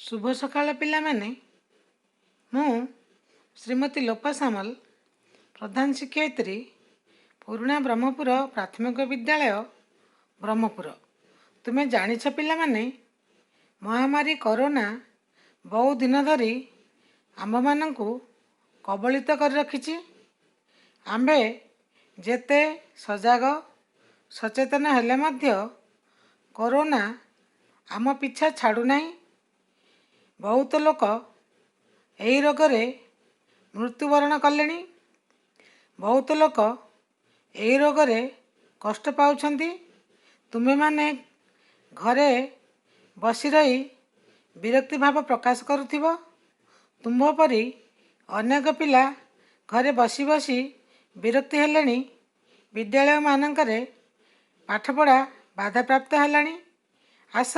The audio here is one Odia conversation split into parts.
ଶୁଭ ସକାଳ ପିଲାମାନେ। ମୁଁ ଶ୍ରୀମତୀ ଲୋପା ସାମଲ, ପ୍ରଧାନ ଶିକ୍ଷୟିତ୍ରୀ, ପୁରୁଣା ବ୍ରହ୍ମପୁର ପ୍ରାଥମିକ ବିଦ୍ୟାଳୟ, ବ୍ରହ୍ମପୁର। ତୁମେ ଜାଣିଛ ପିଲାମାନେ, ମହାମାରୀ କରୋନା ବହୁ ଦିନ ଧରି ଆମ୍ଭମାନଙ୍କୁ କବଳିତ କରି ରଖିଛି। ଆମ୍ଭେ ଯେତେ ସଜାଗ ସଚେତନ ହେଲେ ମଧ୍ୟ କରୋନା ଆମ ପିଛା ଛାଡ଼ୁନାହିଁ। ବହୁତ ଲୋକ ଏହି ରୋଗରେ ମୃତ୍ୟୁବରଣ କଲେଣି। ବହୁତ ଲୋକ ଏହି ରୋଗରେ କଷ୍ଟ ପାଉଛନ୍ତି। ତୁମେମାନେ ଘରେ ବସି ରହି ବିରକ୍ତି ଭାବ ପ୍ରକାଶ କରୁଥିବ। ତୁମ୍ଭ ପରି ଅନେକ ପିଲା ଘରେ ବସି ବସି ବିରକ୍ତି ହେଲେଣି। ବିଦ୍ୟାଳୟମାନଙ୍କରେ ପାଠପଢ଼ା ବାଧାପ୍ରାପ୍ତ ହେଲାଣି। ଆସ,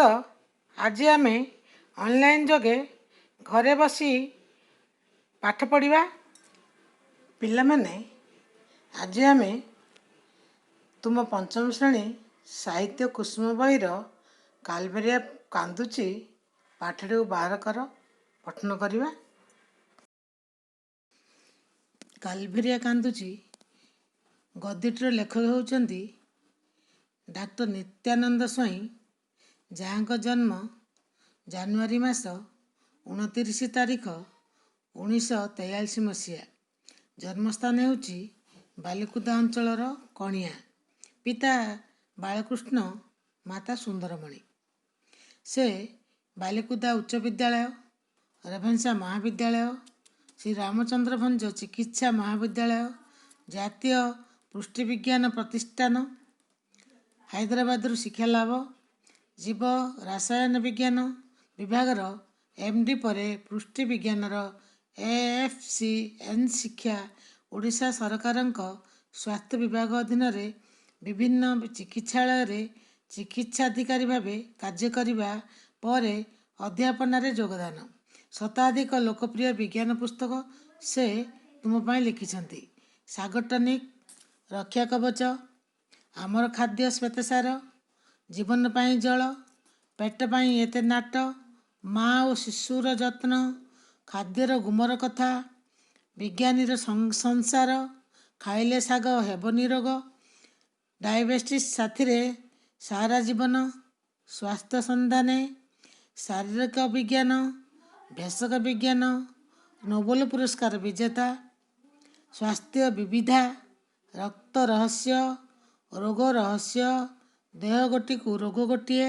ଆଜି ଆମେ ଅନଲାଇନ୍ ଯୋଗେ ଘରେ ବସି ପାଠ ପଢ଼ିବା। ପିଲାମାନେ, ଆଜି ଆମେ ତୁମ ପଞ୍ଚମ ଶ୍ରେଣୀ ସାହିତ୍ୟ କୁସୁମ ବହିର କାଲବେରିଆ କାନ୍ଦୁଛି ପାଠଟିକୁ ବାହାର କର, ପଠନ କରିବା। କାଲବେରିଆ କାନ୍ଦୁଛି ଗଦ୍ୟଟିର ଲେଖକ ହେଉଛନ୍ତି ଡାକ୍ତର ନିତ୍ୟାନନ୍ଦ ସ୍ୱାଇଁ, ଯାହାଙ୍କ ଜନ୍ମ ଜାନୁଆରୀ ମାସ 29 ତାରିଖ 1943 ମସିହା। ଜନ୍ମସ୍ଥାନ ହେଉଛି ବାଲିକୁଦା ଅଞ୍ଚଳର କଣିହାଁ। ପିତା ବାଳକୃଷ୍ଣ, ମାତା ସୁନ୍ଦରମଣି। ସେ ବାଲିକୁଦା ଉଚ୍ଚ ବିଦ୍ୟାଳୟ, ରେଭେନ୍ସା ମହାବିଦ୍ୟାଳୟ, ଶ୍ରୀ ରାମଚନ୍ଦ୍ର ଭଞ୍ଜ ଚିକିତ୍ସା ମହାବିଦ୍ୟାଳୟ, ଜାତୀୟ ପୃଷ୍ଟି ବିଜ୍ଞାନ ପ୍ରତିଷ୍ଠାନ, ହାଇଦ୍ରାବାଦରୁ ଶିକ୍ଷା ଲାଭ, ଜୀବ ରସାୟନ ବିଜ୍ଞାନ ବିଭାଗର ଏମ୍.ଡି. ପରେ ପୃଷ୍ଟି ବିଜ୍ଞାନର ଏ.ଏଫ୍.ସି.ଏନ୍ ଶିକ୍ଷା, ଓଡ଼ିଶା ସରକାରଙ୍କ ସ୍ୱାସ୍ଥ୍ୟ ବିଭାଗ ଅଧୀନରେ ବିଭିନ୍ନ ଚିକିତ୍ସାଳୟରେ ଚିକିତ୍ସାଧିକାରୀ ଭାବେ କାର୍ଯ୍ୟ କରିବା ପରେ ଅଧ୍ୟାପନାରେ ଯୋଗଦାନ। ଶତାଧିକ ଲୋକପ୍ରିୟ ବିଜ୍ଞାନ ପୁସ୍ତକ ସେ ତୁମ ପାଇଁ ଲେଖିଛନ୍ତି। ଶାଗ ଟନିକ୍, ରକ୍ଷା କବଚ, ଆମର ଖାଦ୍ୟ ଶ୍ୱେତସାର, ଜୀବନ ପାଇଁ ଜଳ, ପେଟ ପାଇଁ ଏତେ ନାଟ, ମା ଓ ଶିଶୁର ଯତ୍ନ, ଖାଦ୍ୟର ଗୁମର କଥା, ବିଜ୍ଞାନୀର ସଂସାର, ଖାଇଲେ ଶାଗ ହେବ ନିରୋଗ, ଡାଇବେଟିସ୍ ସାଥିରେ ସାରା ଜୀବନ, ସ୍ୱାସ୍ଥ୍ୟ ସନ୍ଧାନେ, ଶାରୀରିକ ବିଜ୍ଞାନ, ଭେଷଜ ବିଜ୍ଞାନ, ନୋବେଲ ପୁରସ୍କାର ବିଜେତା, ସ୍ୱାସ୍ଥ୍ୟ ବିବିଧା, ରକ୍ତ ରହସ୍ୟ, ରୋଗ ରହସ୍ୟ, ଦେହ ଗୋଟିକୁ ରୋଗ ଗୋଟିଏ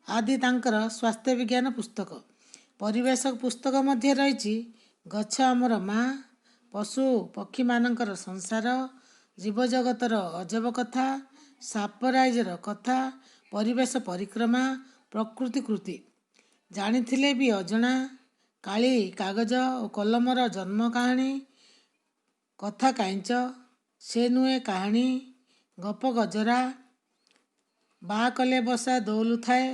ଆଦି ତାଙ୍କର ସ୍ୱାସ୍ଥ୍ୟ ବିଜ୍ଞାନ ପୁସ୍ତକ। ପରିବେଶ ପୁସ୍ତକ ମଧ୍ୟ ରହିଛି ଗଛ ଆମର ମା, ପଶୁ ପକ୍ଷୀମାନଙ୍କର ସଂସାର, ଜୀବଜଗତର ଅଜବ କଥା, ସାପରାଇଜର କଥା, ପରିବେଶ ପରିକ୍ରମା, ପ୍ରକୃତି କୃତି, ଜାଣିଥିଲେ ବି ଅଜଣା, କାଳି କାଗଜ ଓ କଲମର ଜନ୍ମ କାହାଣୀ, କଥା କାଇଁଚ, ସେ ନୁହେଁ କାହାଣୀ, ଗପ ଗଜରା, ବା କଲେ ବସା ଦୋହଲୁଥାଏ,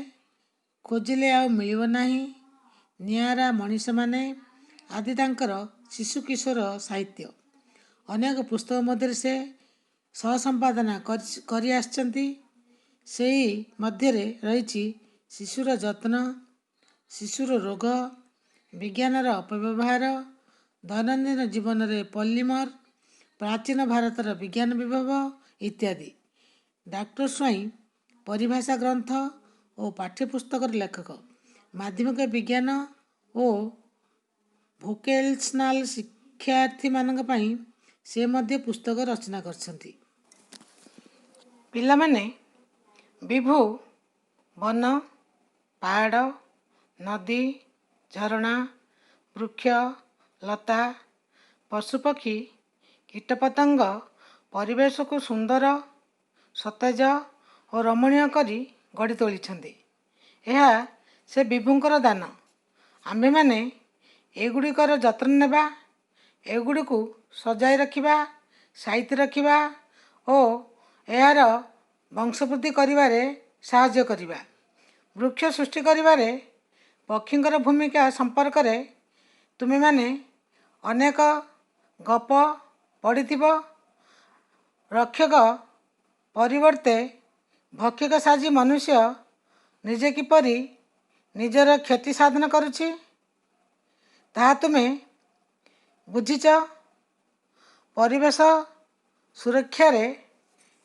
ଖୋଜିଲେ ଆଉ ମିଳିବ ନାହିଁ, ନିଆରା ମଣିଷମାନେ ଆଦି ତାଙ୍କର ଶିଶୁ କିଶୋର ସାହିତ୍ୟ। ଅନେକ ପୁସ୍ତକ ମଧ୍ୟରେ ସେ ସହ ସମ୍ପାଦନା କରି ଆସିଛନ୍ତି। ସେହି ମଧ୍ୟରେ ରହିଛି ଶିଶୁର ଯତ୍ନ, ଶିଶୁର ରୋଗ, ବିଜ୍ଞାନର ଅପବ୍ୟବହାର, ଦୈନନ୍ଦିନ ଜୀବନରେ ପଲିମର, ପ୍ରାଚୀନ ଭାରତର ବିଜ୍ଞାନ ବିଭବ ଇତ୍ୟାଦି। ଡାକ୍ତର ସ୍ୱାଇଁ ପରିଭାଷା ଗ୍ରନ୍ଥ ଓ ପାଠ୍ୟପୁସ୍ତକର ଲେଖକ। ମାଧ୍ୟମିକ ବିଜ୍ଞାନ ଓ ଭୋକେସନାଲ ଶିକ୍ଷାର୍ଥୀମାନଙ୍କ ପାଇଁ ସେ ମଧ୍ୟ ପୁସ୍ତକ ରଚନା କରିଛନ୍ତି। ପିଲାମାନେ, ବିଭୁ ବନ, ପାହାଡ଼, ନଦୀ, ଝରଣା, ବୃକ୍ଷ, ଲତା, ପଶୁପକ୍ଷୀ, କୀଟପତଙ୍ଗ ପରିବେଶକୁ ସୁନ୍ଦର, ସତେଜ ଓ ରମଣୀୟ କରି ଗଢ଼ି ତୋଳିଛନ୍ତି। ଏହା ସେ ବିଭୁଙ୍କର ଦାନ। ଆମ୍ଭେମାନେ ଏଗୁଡ଼ିକର ଯତ୍ନ ନେବା, ଏଗୁଡ଼ିକୁ ସଜାଇ ରଖିବା, ସାଇତି ରଖିବା ଓ ଏହାର ବଂଶବୃଦ୍ଧି କରିବାରେ ସାହାଯ୍ୟ କରିବା। ବୃକ୍ଷ ସୃଷ୍ଟି କରିବାରେ ପକ୍ଷୀଙ୍କର ଭୂମିକା ସମ୍ପର୍କରେ ତୁମେମାନେ ଅନେକ ଗପ ପଢ଼ିଥିବ। ରକ୍ଷକ ପରିବର୍ତ୍ତେ ଭକ୍ଷକ ସାଜି ମନୁଷ୍ୟ ନିଜେ କିପରି ନିଜର କ୍ଷତି ସାଧନ କରୁଛି, ତାହା ତୁମେ ବୁଝିଛ। ପରିବେଶ ସୁରକ୍ଷାରେ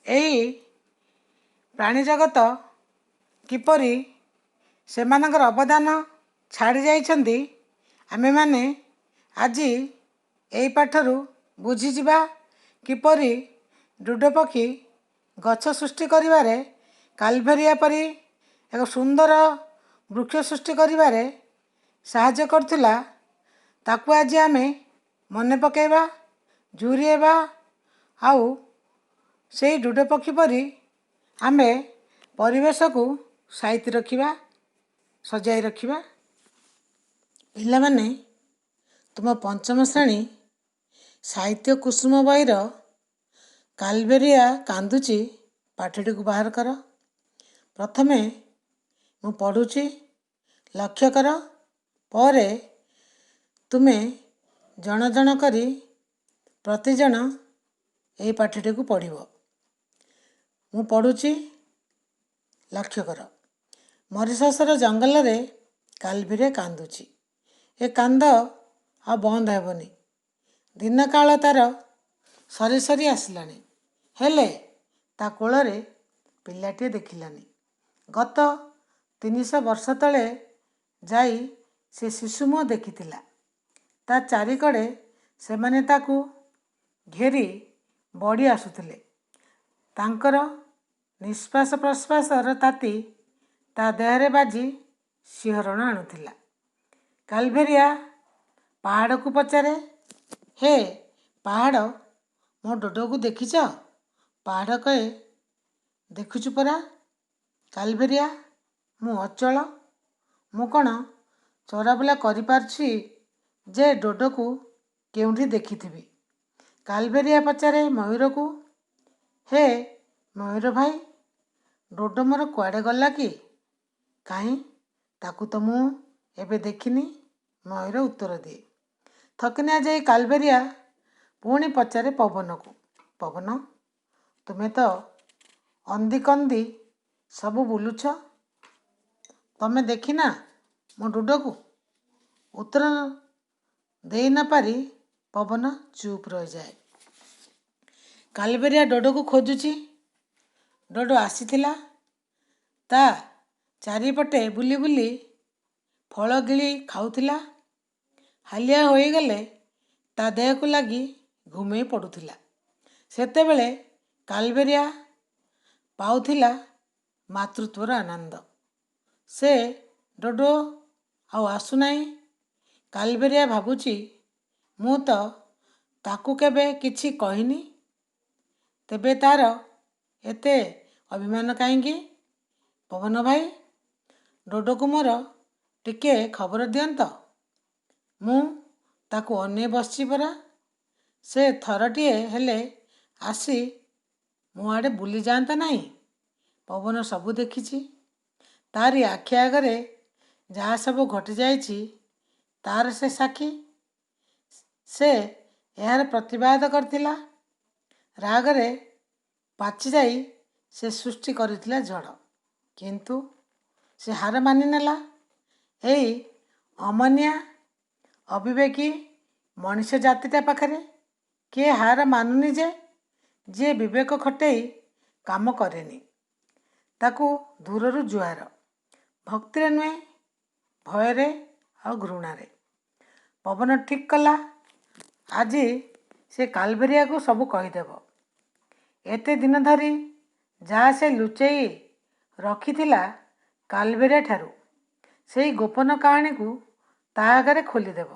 ଏହି ପ୍ରାଣୀଜଗତ କିପରି ସେମାନଙ୍କର ଅବଦାନ ଛାଡ଼ି ଯାଇଛନ୍ତି, ଆମେମାନେ ଆଜି ଏହି ପାଠରୁ ବୁଝିଯିବା। କିପରି ଡୋଡୋ ପକ୍ଷୀ ଗଛ ସୃଷ୍ଟି କରିବାରେ, କାଲଭେରିଆ ପରି ଏକ ସୁନ୍ଦର ବୃକ୍ଷ ସୃଷ୍ଟି କରିବାରେ ସାହାଯ୍ୟ କରୁଥିଲା, ତାକୁ ଆଜି ଆମେ ମନେ ପକାଇବା, ଝୁରିହେବା ଆଉ ସେଇ ଡୋଡୋ ପକ୍ଷୀ ପରି ଆମେ ପରିବେଶକୁ ସାଇତି ରଖିବା, ସଜାଇ ରଖିବା। ପିଲାମାନେ, ତୁମ ପଞ୍ଚମ ଶ୍ରେଣୀ ସାହିତ୍ୟ କୁସୁମ ବହିର କାଲବେରିଆ କାନ୍ଦୁଛି ପାଠଟିକୁ ବାହାର କର। ପ୍ରଥମେ ମୁଁ ପଢ଼ୁଛି, ଲକ୍ଷ୍ୟ କର। ପରେ ତୁମେ ଜଣ ଜଣ କରି ପ୍ରତିଜଣ ଏହି ପାଠଟିକୁ ପଢ଼ିବ। ମୁଁ ପଢ଼ୁଛି, ଲକ୍ଷ୍ୟ କର। ମରିସସର ଜଙ୍ଗଲରେ କାଲଭିରେ କାନ୍ଦୁଛି। ଏ କାନ୍ଦ ଆଉ ବନ୍ଦ ହେବନି। ଦିନକାଳ ତାର ସରି ସରି ଆସିଲାଣି, ହେଲେ ତା କୋଳରେ ପିଲାଟିଏ ଦେଖିଲାନି। ଗତ 300 ବର୍ଷ ତଳେ ଯାଇ ସେ ଶିଶୁ ମୁହଁ ଦେଖିଥିଲା। ତା ଚାରିକଡ଼େ ସେମାନେ ତାକୁ ଘେରି ବଢ଼ି ଆସୁଥିଲେ। ତାଙ୍କର ନିଶ୍ୱାସ ପ୍ରଶ୍ୱାସର ତାତି ତା ଦେହରେ ବାଜି ଶିହରଣ ଆଣୁଥିଲା। କାଲଭେରିଆ ପାହାଡ଼କୁ ପଚାରେ, "ହେ ପାହାଡ଼, ମୋ ଡୋଡୋକୁ ଦେଖିଛ?" ପାହାଡ଼ କହେ, "ଦେଖୁଛୁ ପରା କାଲଭେରିଆ, ମୁଁ ଅଚଳ। ମୁଁ କ'ଣ ଚଲାବୁଲା କରିପାରୁଛି ଯେ ଡୋଡୋକୁ କେଉଁଠି ଦେଖିଥିବି?" କାଲଭେରିଆ ପଚାରେ ମୟୂରକୁ, "ହେ ମୟୂର ଭାଇ, ଡୋଡୋ ମୋର କୁଆଡ଼େ ଗଲା କି? କାହିଁ, ତାକୁ ତ ମୁଁ ଏବେ ଦେଖିନି।" ମୟୂର ଉତ୍ତର ଦିଏ। ଥକିନା ଯାଇ କାଲଭେରିଆ ପୁଣି ପଚାରେ ପବନକୁ, "ପବନ, ତୁମେ ତ ଅନ୍ଦିକନ୍ଦି ସବୁ ବୁଲୁଛ, ତମେ ଦେଖିନା ମୋ ଡୋଡୋକୁ?" ଉତ୍ତର ଦେଇ ନ ପାରି ପବନ ଚୁପ୍ ରହିଯାଏ। କାଲବେରିଆ ଡୋଡୋକୁ ଖୋଜୁଛି। ଡୋଡୋ ଆସିଥିଲା। ତା ଚାରିପଟେ ବୁଲି ବୁଲି ଫଳ ଗିଳି ଖାଉଥିଲା। ହାଲିଆ ହୋଇଗଲେ ତା ଦେହକୁ ଲାଗି ଘୁମେଇ ପଡ଼ୁଥିଲା। ସେତେବେଳେ କାଲବେରିଆ ପାଉଥିଲା ମାତୃତ୍ୱର ଆନନ୍ଦ। ସେ ଡୋଡୋ ଆଉ ଆସୁନାହିଁ। କାଲବେରିଆ ଭାବୁଛି, ମୁଁ ତ ତାକୁ କେବେ କିଛି କହିନି, ତେବେ ତାର ଏତେ ଅଭିମାନ କାହିଁକି? ପବନ ଭାଇ, ଡୋଡୋକୁ ମୋର ଟିକେ ଖବର ଦିଅନ୍ତ। ମୁଁ ତାକୁ ଅନେଇ ବସିଛି ପରା। ସେ ଥରଟିଏ ହେଲେ ଆସି ମୋ ଆଡ଼େ ବୁଲିଯାଆନ୍ତା ନାହିଁ? ପବନ ସବୁ ଦେଖିଛି। ତାରି ଆଖି ଆଗରେ ଯାହା ସବୁ ଘଟିଯାଇଛି, ତାର ସେ ସାକ୍ଷୀ। ସେ ଏହାର ପ୍ରତିବାଦ କରିଥିଲା। ରାଗରେ ପାଚିଯାଇ ସେ ସୃଷ୍ଟି କରିଥିଲା ଝଡ଼। କିନ୍ତୁ ସେ ହାର ମାନିନେଲା। ଏଇ ଅମାନିଆ, ଅବିବେକୀ ମଣିଷ ଜାତିଟା ପାଖରେ କିଏ ହାର ମାନୁନି ଯେ? ଯିଏ ବିବେକ ଖଟେଇ କାମ କରେନି, ତାକୁ ଦୂରରୁ ଜୁହାର। ଭକ୍ତିରେ ନୁହେଁ, ଭୟରେ ଆଉ ଘୃଣାରେ। ପବନ ଠିକ୍ କଲା, ଆଜି ସେ କାଲବେରିଆକୁ ସବୁ କହିଦେବ। ଏତେ ଦିନ ଧରି ଯାହା ସେ ଲୁଚେଇ ରଖିଥିଲା କାଲବେରିଆ ଠାରୁ, ସେଇ ଗୋପନ କାହାଣୀକୁ ତା ଆଗରେ ଖୋଲିଦେବ।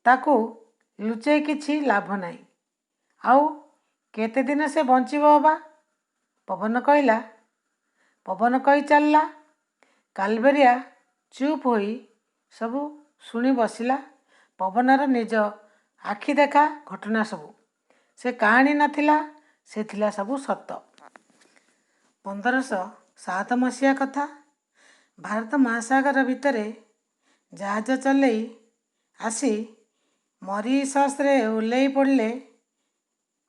ତାକୁ ଲୁଚେଇ କିଛି ଲାଭ ନାହିଁ। ଆଉ କେତେଦିନ ସେ ବଞ୍ଚିବ ଅବା? ପବନ କହିଲା। ପବନ କହି ଚାଲିଲା। କାଲବେରିଆ ଚୁପ୍ ହୋଇ ସବୁ ଶୁଣି ବସିଲା ପବନର ନିଜ ଆଖି ଦେଖା ଘଟଣା ସବୁ। ସେ କାହାଣୀ ନଥିଲା, ସେ ଥିଲା ସବୁ ସତ। 1507 ମସିହା କଥା। ଭାରତ ମହାସାଗର ଭିତରେ ଜାହାଜ ଚଲେଇ ଆସି ମରିସସରେ ଓହ୍ଲେଇ ପଡ଼ିଲେ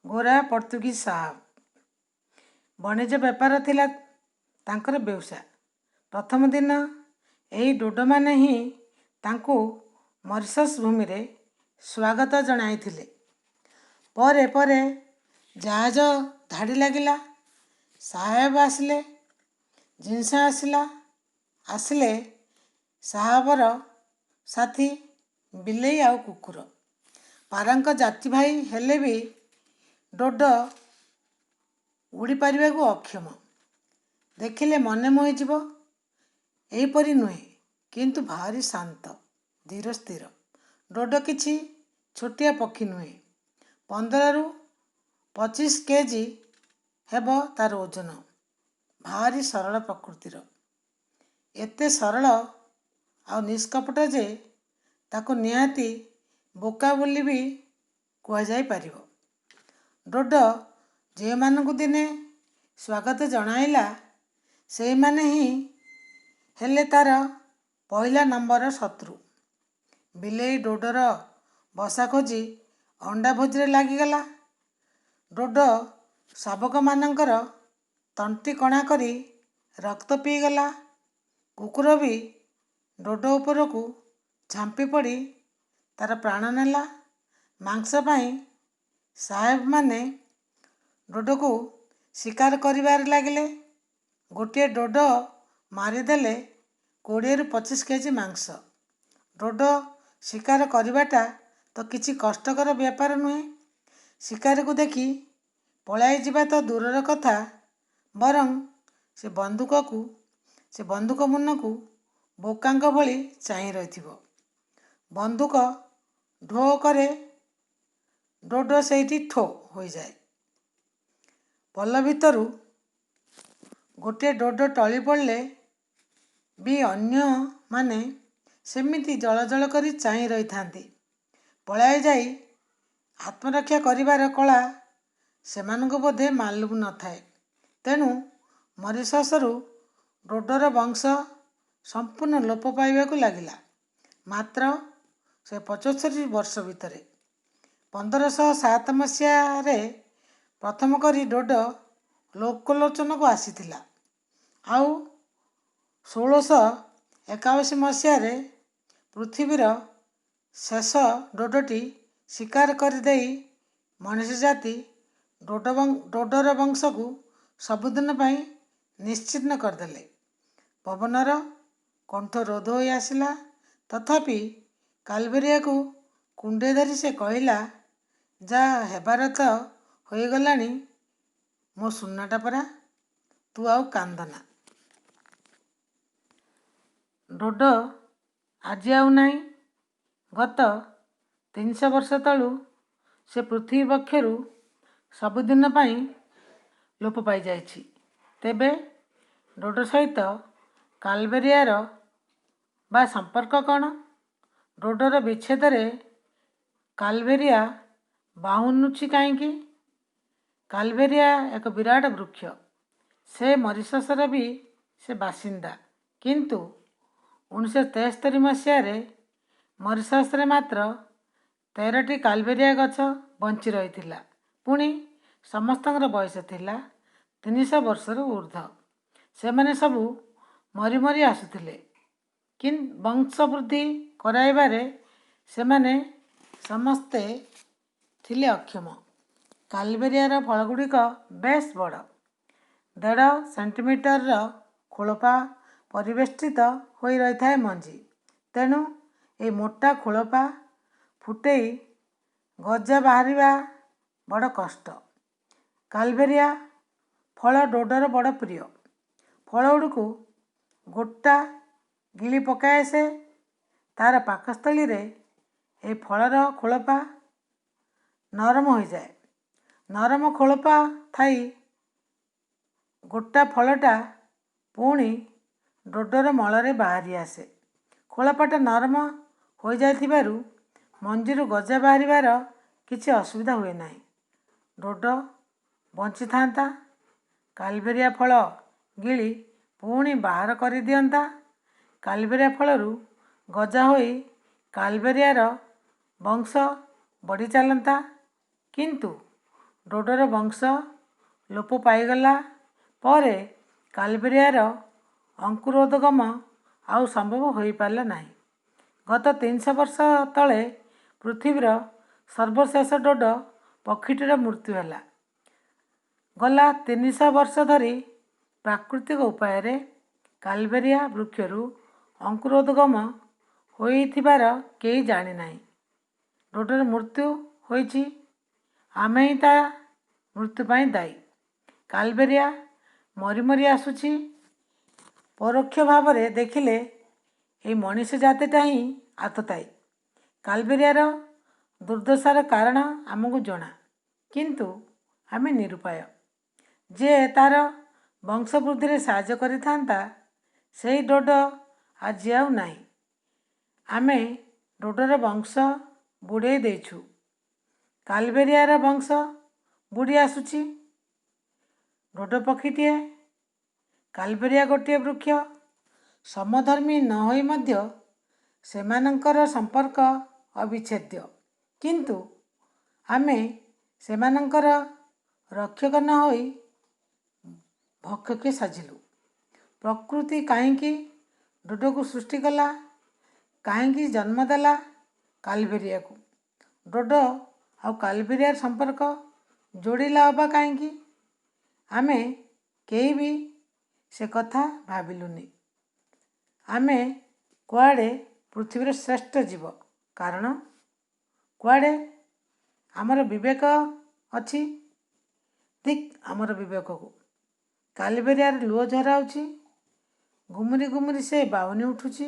ଗୋରା ପର୍ତ୍ତୁଗୀଜ ସାହାବ। ବଣିଜ ବେପାର ଥିଲା ତାଙ୍କର ବେଉସା। ପ୍ରଥମ ଦିନ ଏହି ଡୋଡ଼ୋମାନେ ହିଁ ତାଙ୍କୁ ମରିସସ୍ ଭୂମିରେ ସ୍ୱାଗତ ଜଣାଇଥିଲେ। ପରେ ପରେ ଜାହାଜ ଧାଡ଼ି ଲାଗିଲା। ସାହେବ ଆସିଲେ, ଜିନିଷ ଆସିଲା, ଆସିଲେ ସାହାବର ସାଥୀ ବିଲେଇ ଆଉ କୁକୁର। ପାରାଙ୍କ ଜାତିଭାଇ ହେଲେ ବି ଡୋଡ଼ ଉଡ଼ିପାରିବାକୁ ଅକ୍ଷମ। ଦେଖିଲେ ମନେ ମୋହିଯିବ ଏହିପରି ନୁହେଁ, କିନ୍ତୁ ଭାରି ଶାନ୍ତ, ଧୀର ସ୍ଥିର। ଡୋଡ଼ କିଛି ଛୋଟିଆ ପକ୍ଷୀ ନୁହେଁ। 15ରୁ 25 କେଜି ହେବ ତା'ର ଓଜନ। ଭାରି ସରଳ ପ୍ରକୃତିର। ଏତେ ସରଳ ଆଉ ନିଷ୍କପଟ ଯେ ତାକୁ ନିହାତି ବୋକା ବୋଲି ବି କୁହାଯାଇପାରିବ। ଡୋଡ଼ ଯେଉଁମାନଙ୍କୁ ଦିନେ ସ୍ୱାଗତ ଜଣାଇଲା, ସେଇମାନେ ହିଁ ହେଲେ ତା'ର ପହିଲା ନମ୍ବରର ଶତ୍ରୁ। ବିଲେଇ ଡୋଡ଼ର ବସା ଖୋଜି ଅଣ୍ଡା ଭୋଜିରେ ଲାଗିଗଲା। ଡୋଡ଼ ଶାବକମାନଙ୍କର ତଣ୍ଟି କଣା କରି ରକ୍ତ ପିଇଗଲା। କୁକୁର ବି ଡୋଡ଼ ଉପରକୁ ଝାମ୍ପି ପଡ଼ି ତା'ର ପ୍ରାଣ ନେଲା। ମାଂସ ପାଇଁ ସାହେବମାନେ ଡୋଡ଼କୁ ଶିକାର କରିବାରେ ଲାଗିଲେ। ଗୋଟିଏ ଡୋଡ଼ ମାରିଦେଲେ 20ରୁ 25 କେଜି ମାଂସ। ଡୋଡ଼ ଶିକାର କରିବାଟା ତ କିଛି କଷ୍ଟକର ବ୍ୟାପାର ନୁହେଁ। ଶିକାରକୁ ଦେଖି ପଳାଇଯିବା ତ ଦୂରର କଥା, ବରଂ ସେ ବନ୍ଧୁକ ମୁନକୁ ବୋକାଙ୍କ ଭଳି ଚାହିଁ ରହିଥିବ। ବନ୍ଧୁକ ଢୋ କରେ, ଡୋଡ଼ ସେଇଠି ଠୋ ହୋଇଯାଏ। ପଲ ଭିତରୁ ଗୋଟିଏ ଡୋଡ଼ ଟଳି ପଡ଼ିଲେ ବି ଅନ୍ୟମାନେ ସେମିତି ଜଳଜଳ କରି ଚାହିଁ ରହିଥାନ୍ତି। ପଳାଇ ଯାଇ ଆତ୍ମରକ୍ଷା କରିବାର କଳା ସେମାନଙ୍କୁ ବୋଧେ ମାଲୁମ ନଥାଏ। ତେଣୁ ମରିସସରୁ ଡୋଡ଼ର ବଂଶ ସମ୍ପୂର୍ଣ୍ଣ ଲୋପ ପାଇବାକୁ ଲାଗିଲା ମାତ୍ର 175 ବର୍ଷ ଭିତରେ। 1507 ମସିହାରେ ପ୍ରଥମ କରି ଡୋଡ଼ ଲୋକଲୋଚନକୁ ଆସିଥିଲା, ଆଉ 1681 ମସିହାରେ ପୃଥିବୀର ଶେଷ ଡୋଡ଼ଟି ଶିକାର କରିଦେଇ ମଣିଷ ଜାତି ଡୋଡ଼ର ବଂଶକୁ ସବୁଦିନ ପାଇଁ ନିଶ୍ଚିହ୍ନ କରିଦେଲେ। ପବନର କଣ୍ଠ ରୋଧ ହୋଇ ଆସିଲା। ତଥାପି କାଲବେରିଆକୁ କୁଣ୍ଢେଇ ଧରି ସେ କହିଲା, ଯାହା ହେବାର ତ ହୋଇଗଲାଣି ମୋ ସୁନାଟା ପରା, ତୁ ଆଉ କାନ୍ଦନା। ଡୋଡ଼ ଆଜି ଆଉ ନାହିଁ। ଗତ 300 ବର୍ଷ ତଳୁ ସେ ପୃଥିବୀ ବକ୍ଷରୁ ସବୁଦିନ ପାଇଁ ଲୋପ ପାଇଯାଇଛି। ତେବେ ଡୋଡ଼ ସହିତ କାଲବେରିଆର ବା ସମ୍ପର୍କ କ'ଣ? ଡୋଡ଼ର ବିଚ୍ଛେଦରେ କାଲବେରିଆ ବାହୁନୁଛି କାହିଁକି? କାଲବେରିଆ ଏକ ବିରାଟ ବୃକ୍ଷ। ସେ ମରିସସର ବି ସେ ବାସିନ୍ଦା। କିନ୍ତୁ 1973 ମସିହାରେ ମରିସସରେ ମାତ୍ର 13ଟି କାଲବେରିଆ ଗଛ ବଞ୍ଚି ରହିଥିଲା। ପୁଣି ସମସ୍ତଙ୍କର ବୟସ ଥିଲା 300 ବର୍ଷରୁ ଊର୍ଦ୍ଧ୍ୱ। ସେମାନେ ସବୁ ମରି ମରି ଆସୁଥିଲେ। ବଂଶବୃଦ୍ଧି କରାଇବାରେ ସେମାନେ ସମସ୍ତେ ଥିଲେ ଅକ୍ଷମ। କାଲବେରିଆର ଫଳଗୁଡ଼ିକ ବେଶ୍ ବଡ଼। 1.5 ସେଣ୍ଟିମିଟରର ଖୋଳପା ପରିବେଷ୍ଟିତ ହୋଇ ରହିଥାଏ ମଞ୍ଜି। ତେଣୁ ଏହି ମୋଟା ଖୋଳପା ଫୁଟେଇ ଗଜା ବାହାରିବା ବଡ଼ କଷ୍ଟ। କାଲବେରିଆ ଫଳ ଡୋଡ଼ର ବଡ଼ ପ୍ରିୟ। ଫଳଗୁଡ଼ିକୁ ଗୋଟା ଗିଳି ପକାଏ ସେ। ତା'ର ପାକସ୍ଥଳୀରେ ଏହି ଫଳର ଖୋଳପା ନରମ ହୋଇଯାଏ। ନରମ ଖୋଳପା ଥାଇ ଗୋଟା ଫଳଟା ପୁଣି ଡୋଡ଼ର ମଳରେ ବାହାରି ଆସେ। ଖୋଳପାଟା ନରମ ହୋଇଯାଇଥିବାରୁ ମଞ୍ଜିରୁ ଗଜା ବାହାରିବାର କିଛି ଅସୁବିଧା ହୁଏ ନାହିଁ। ଡୋଡ଼ ବଞ୍ଚିଥାନ୍ତା, କାଲବେରିଆ ଫଳ ଗିଳି ପୁଣି ବାହାର କରିଦିଅନ୍ତା। କାଲବେରିଆ ଫଳରୁ ଗଜା ହୋଇ କାଲବେରିଆର ବଂଶ ବଢ଼ି ଚାଲନ୍ତା। କିନ୍ତୁ ଡୋଡ଼ର ବଂଶ ଲୋପ ପାଇଗଲା ପରେ କାଲବେରିଆର ଅଙ୍କୁରୋଦ୍ଗମ ଆଉ ସମ୍ଭବ ହୋଇପାରିଲା ନାହିଁ। ଗତ 300 ବର୍ଷ ତଳେ ପୃଥିବୀର ସର୍ବଶେଷ ଡୋଡ଼ ପକ୍ଷୀଟିର ମୃତ୍ୟୁ ହେଲା। ଗଲା 300 ବର୍ଷ ଧରି ପ୍ରାକୃତିକ ଉପାୟରେ କାଲବେରିଆ ବୃକ୍ଷରୁ ଅଙ୍କୁରୋଦ୍ଗମ ହୋଇଥିବାର କେହି ଜାଣିନାହିଁ। ଡୋଡ଼ର ମୃତ୍ୟୁ ହୋଇଛି। ଆମେ ହିଁ ତା ମୃତ୍ୟୁ ପାଇଁ ଦାୟୀ। କାଲବେରିଆ ମରି ମରି ଆସୁଛି। ପରୋକ୍ଷ ଭାବରେ ଦେଖିଲେ ଏଇ ମଣିଷ ଜାତିଟା ହିଁ ଆତତାୟୀ। କାଲବେରିଆର ଦୁର୍ଦ୍ଦଶାର କାରଣ ଆମକୁ ଜଣା, କିନ୍ତୁ ଆମେ ନିରୁପାୟ। ଯିଏ ତା'ର ବଂଶବୃଦ୍ଧିରେ ସାହାଯ୍ୟ କରିଥାନ୍ତା, ସେଇ ଡୋଡ଼ ଆଜି ଆଉ ନାହିଁ। ଆମେ ଡୋଡ଼ର ବଂଶ ବୁଡ଼େଇ ଦେଇଛୁ। କାଲବେରିଆର ବଂଶ ବୁଡ଼ି ଆସୁଛି। ଡୋଡ଼ ପକ୍ଷୀଟିଏ, କାଲବେରିଆ ଗୋଟିଏ ବୃକ୍ଷ। ସମଧର୍ମୀ ନ ହୋଇ ମଧ୍ୟ ସେମାନଙ୍କର ସମ୍ପର୍କ ଅବିଚ୍ଛେଦ୍ୟ। କିନ୍ତୁ ଆମେ ସେମାନଙ୍କର ରକ୍ଷକ ନ ହୋଇ ଭକ୍ଷକ ସାଜିଲୁ। ପ୍ରକୃତି କାହିଁକି ଡୋଡ଼କୁ ସୃଷ୍ଟି କଲା? କାହିଁକି ଜନ୍ମ ଦେଲା କାଲବେରିଆକୁ? ଡୋଡ଼ ଆଉ କାଲବେରିଆର ସମ୍ପର୍କ ଯୋଡ଼ିଲା ଅବା କାହିଁକି? ଆମେ କେହି ବି ସେ କଥା ଭାବିଲୁନି। ଆମେ କୁଆଡ଼େ ପୃଥିବୀର ଶ୍ରେଷ୍ଠ ଜୀବ, କାରଣ କୁଆଡ଼େ ଆମର ବିବେକ ଅଛି। ଧିକ୍ ଆମର ବିବେକକୁ। କାଲବେରିଆର ଲୁହ ଝରାଉଛି। ଗୁମୁରି ଗୁମୁରି ସେ ବାଉନି ଉଠୁଛି।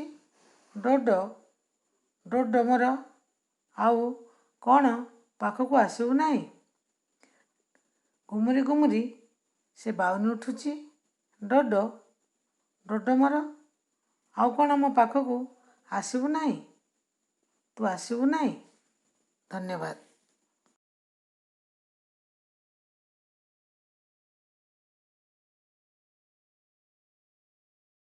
ଡୋଡ଼, ଡୋଡ଼ ମୋର, ଆଉ କ'ଣ ପାଖକୁ ଆସିବୁ ନାହିଁ? ଗୁମୁରି ଗୁମୁରି ସେ ବାଉନି ଉଠୁଛି। ଡୋଡ଼, ଡୋଡ଼ ମୋର, ଆଉ କ'ଣ ମୋ ପାଖକୁ ଆସିବୁ ନାହିଁ? ତୁ ଆସିବୁ ନାହିଁ? ଧନ୍ୟବାଦ।